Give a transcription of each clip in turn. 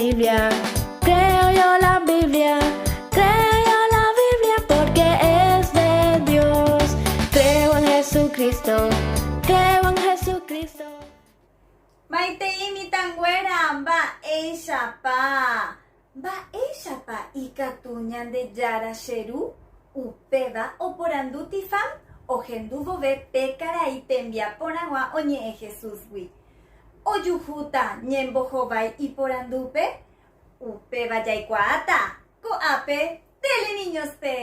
Biblia, creo yo la Biblia, creo yo la Biblia porque es de Dios. Creo en Jesucristo, creo en Jesucristo. Maitei mitãnguéra, mba'éichapa? Mba'éichapa ikatu Ñandejára che Ru? Upéva oporandu Tifam ohendu vove pe karai tembiaporãgua oñe'ẽ Jesúsgui. Ojuhúta ñembohovái iporandúpe? Upéva jaikuaáta ko'ápe Teleniños-pe!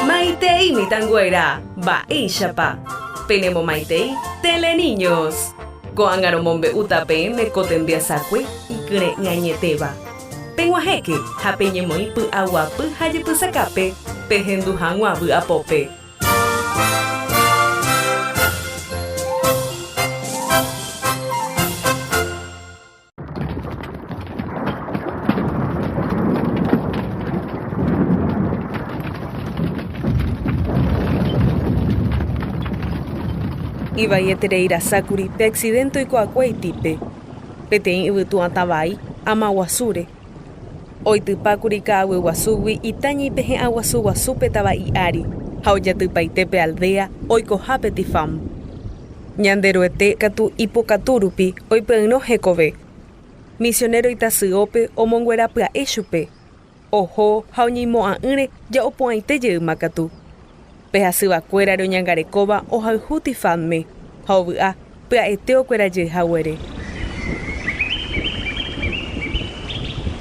Maitei mitãnguéra, mba'éichapa? Penemomaitei Teleniños! Ko'ág̃a romombe'úta peẽme ko tembiasakue ikyre'ỹ añetéva. Peg̃uahẽke ha peñemoĩ py'aguapy ha jepysakápe pehendu hag̃ua vy'apópe. Ivaieterei rasákuri pe accidente oiko'akue Haití-pe, peteĩ yvytu atã vai ama guasúre. Oitypákuri ka'aguy guasúgui ita ñeipehẽ'a guasu guasúpe tava'i ári ha ojatypaite pe aldea oikohápe Tifam. Ñanderuete katu ipokatu rupi oipyayrõ hekove. Misionero itasyópe omonguera pya'e chupe. Oho ha oñeimo'ã'ỹre ja opu'ãite jeýma katu. Pe hasyvakuérare oñangarekóva ohayhu Tifamme ha ovy'a pya'ete okuera jey haguére.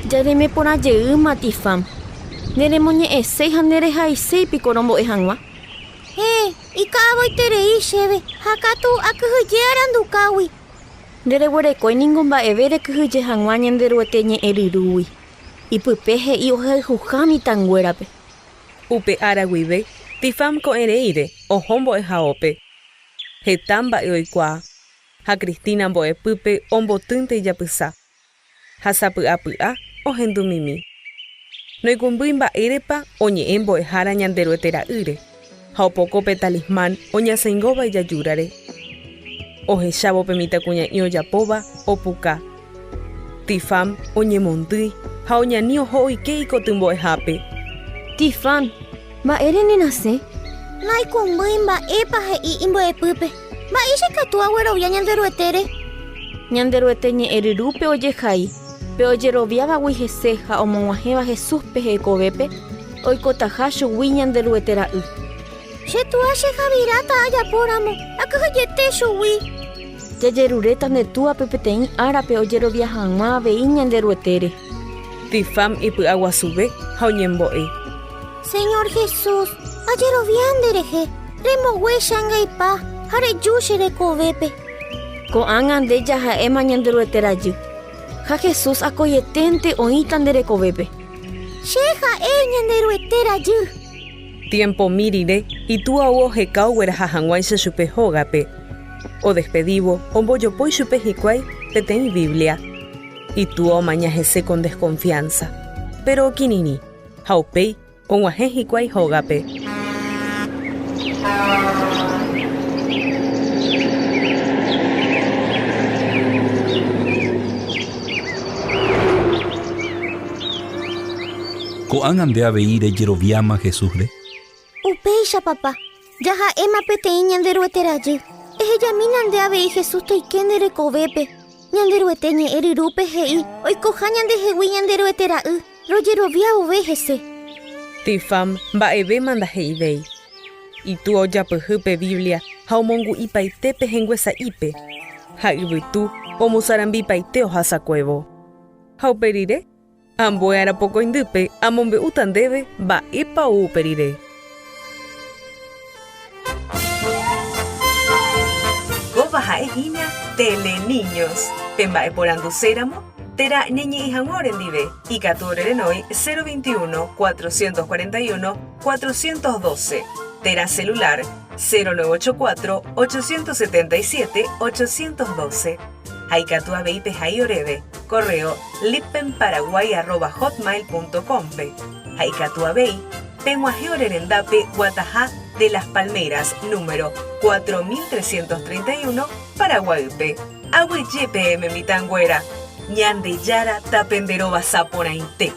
Jareme porã jeýma Tifam. Neremoñe'ẽséi ha nerehaiséi piko rombo'e hag̃ua? Héẽ, ika'avoiterei chéve, ha katu akyhyje arandukágui. Ndereguerekói ningo mba'eve rekyhyje hag̃ua Ñanderuete ñe'ẽ ryrúgui. Ipype he'i ohayhuha mitãnguérape. Upe ára guive, Tifam ko'ẽreíre oho mbo'ehaópe. Heta mba'e oikuaa, ha Cristina mbo'epýpe ombotýnte ijapysa. Ha sapy'apy'a ohendumimi. Noikũmbýi mba'érepa oñe'ẽ mbo'ehára Ñanderuete ra'ýre, ha opoko pe talismán oñasãingóva ijajúrare. Ohechávo pe mitãkuña'i ojapóva, opuka. Tifam oñemondýi ha oñani oho oike ikoty mbo'ehápe. Tifam, mba'ére nerasẽ? Naikũmbýi mba'épa he'i imbo'epýpe. Mba'éicha ikatu aguerovia Ñanderuetére? Ñanderuete ñe'ẽ ryrúpe ojehai, pe ojeroviávagui hese ha omog̃uahẽva Jesúspe hekovépe, oikotaha chugui Ñanderuete ra'y. Che túa chejaviráta ajapóramo, akyhyjete chugui. Jajeruréta nde túape peteĩ árape ojerovia hag̃ua avei Ñanderuetére. Tifam ipy'aguasuve ha oñembo'e. Señor Jesús, ajerovia nderehe, remogue che angaipa ha reju che rekovépe. Ko'ág̃a nde jaha'éma Ñanderuete rajy, ha Jesús akoieténte oĩta nde rekovépe. Che ha'e Ñanderuete rajy. Tiempomi rire, itúa ou oheka ogueraha hag̃uáicha chupe hógape. Odespedívo, ombojopói chupe hikuái peteĩ Biblia. Itúa omaña hese con desconfianza, péro okirirĩ, ha upéi og̃uahẽ hikuái hógape. Ko'ág̃a nde avei rejeroviáma Jesúsre? Upéicha, papa, jaha'éma peteĩ Ñanderuete rajy. Ehejamína nde avei Jesús toike nde rekovépe. Ñanderuete ñe'ẽ ryrúpe he'i oikoha ñandehegui Ñanderuete ra'y, rojerovia vove hese. Tifam mba'evéma ndahe'ivéi. Itúa ojapyhy pe Biblia ha omongu'ipaite pe hengue sa'ípe, ha yvytu omosarambipaite ohasakuévo. Ha upe rire, Ambue arapokõindýpe amombe'úta ndéve mba'épa ou upe rire. Kóva ha'e hína Teleniños. Pe mba'eporanduséramo térã ñañe'ẽ hag̃ua orendive, ikatu orerenói 021 441 412 térã celular 0984 877 812. Ha ikatu avei pehai oréve correo lippenparaguay@hotmail.com-pe ha ikatu avei peg̃uahẽ ore rendápe guataha De las Palmeras, número 4331, Paraguaýpe. Aguyje peẽme mitãnguéra. Ñandejára tapenderovasa porãite.